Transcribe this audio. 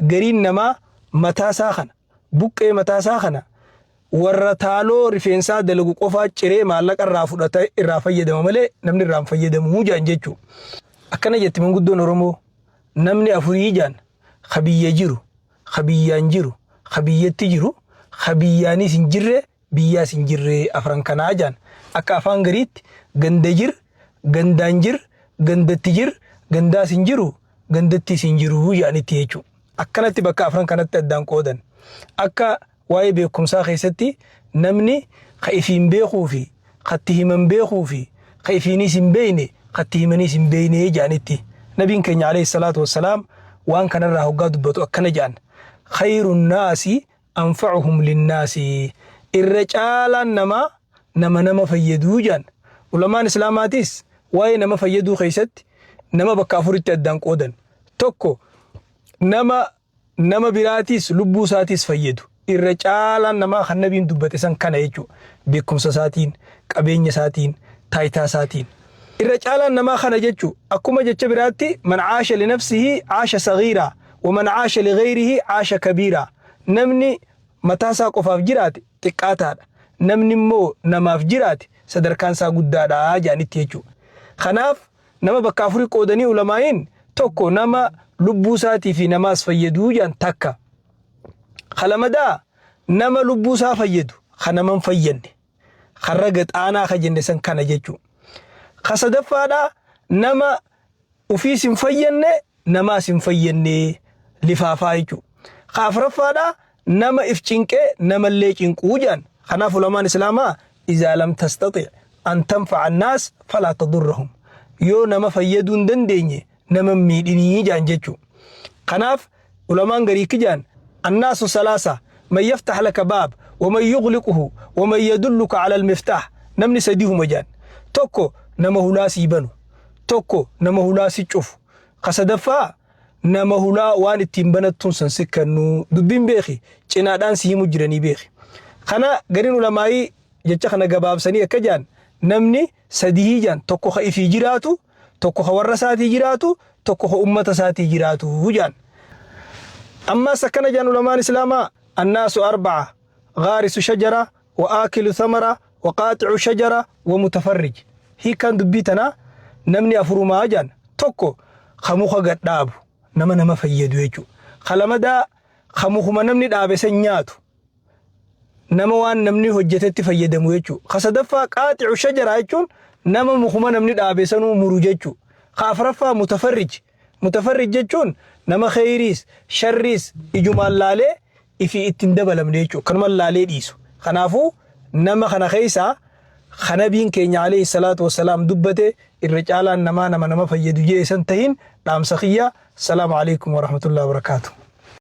Gariin namaa mataa isaa kana, buqqee mataa isaa kana warra taaloo rifeensaa dalagu qofaa ciree maallaqa irraa fudhata irraa fayyadama malee namni irraa hin fayyadamu jedhan jechuudha. Akkana jetti manguddoon Oromoo namni afurii jedhan ka biyya jiru, ka biyyaan jiru, ka biyyatti jiru, ka biyyaanis hin jirre biyyaas hin jirre afran kanaa jedhan. Akka afaan gariitti ganda jir, gandaan jir, gandatti jir, gandaas hin jiru, gandattis hin jiru jedhanitti jechuudha. Akkanatti bakka afran kanatti addaan qoodan. Akka waa'ee beekumsaa keessatti namni ka ifiin beekuu fi ka itti himan beekuu fi ka ifiinis hin beekne ka itti himaniis hin beekne jedhanitti. Nabiin keenya alayhi salaatu wassalaam waan kanarraa hoggaa dubbatu akkana jedhan. Khayrun naasi anfa'uhum linnaasi. Irra caalaan namaa nama nama fayyaduu jedhan. Ulamaan Islaamaatis waa'ee nama fayyaduu keessatti nama bakka afuritti addaan qoodan. Tokko nama nama biraatiis lubbuu isaatiis fayyadu. Irra caalaan namaa kan nabiin dubbate san kana jechuudha. Beekumsa isaatiin, qabeenya isaatiin, taayitaa isaatiin. Irra caalaan namaa kana jechuudha. Akkuma jecha biraatti man caasha linafsihi caasha sagiiraa wa man caasha lighayrihi caasha kabiiraa. Namni mataa isaa qofaaf jiraate xiqqaataadha. Namni immoo namaaf jiraate sadarkaan isaa guddaadha jedhanitti jechuudha. Kanaaf nama bakka afurii qoodanii ulamaa'iin tokko nama lubbuu isaatii fi namaas fayyaduu jedhan takka. Kalamadaa nama lubbuu isaa fayyadu ka nama hin fayyadne karra gaxaanaa ka jenne san kana jechuudha. Ka sadaffaadhaa nama ufiis hin fayyadne namaas hin fayyadne lifaafaa jechuudha. Ka afuraffaadhaa nama if cinqee namallee cinquu jedhan. Kanaaf ulamaan Islaamaa izaa lam tastaxi an tanfa'a annaas falaa tadurrahum. Yoo nama fayyaduu hin dandeenye nama hin miidhinii jedhan jechuudha. Kanaaf ulamaan garii ki jedhan annaasu salaasa man yaftah laka baab waman yughliquhu waman yadulluka ala almiftaah namni sadihuma jedhan. Tokko nama hulaa sii banu, tokko nama hulaa si cufu, ka sadaffaa nama hulaa waan ittiin banattuun san si kennu dubbiin beeki cinaadhaan si himu jiranii beeki. Kana gariin ulamaayii jecha kana gabaabsanii akka jedhan namni sadihii jedhan tokko ka ifii jiraatu tokko ka warra isaatii jiraatu tokko ka ummata isaatii jiraatu jedhan. Ammas akkana jedhan ulamaan islaamaa annaasu arba'a gaarisu shajara wa aakilu thamara wa qaaxicu shajara wa mutafarrij. Hiikkaan dubbii tanaa namni afurumaa jedhan tokko ka muka gad dhaabu nama nama fayyadu jechuudha. Ka lamadaa ka mukuma namni dhaabe san nyaatu nama waan namni hojjetetti fayyadamu jechuudha. Ka sadaffaa qaaxicu shajaraa jechuun nama mukuma namni dhaabe sanuu muru jechuudha. Ka afraffaa mutafarrij. Mutafarrij jechuun nama kheyriis sharriis ijumaan laalee ifii itti hin dabalamne jechuudha. Kanuma laalee dhiisu. Kanaafuu nama kana keessaa ka nabiin keenya alayhi salaatu wassalaam dubbate irra caalaan namaa nama nama fayyadu jee san tahin dhaamsa kiyya. Salaamu alaikum warahmatullahi wabarakaatuh.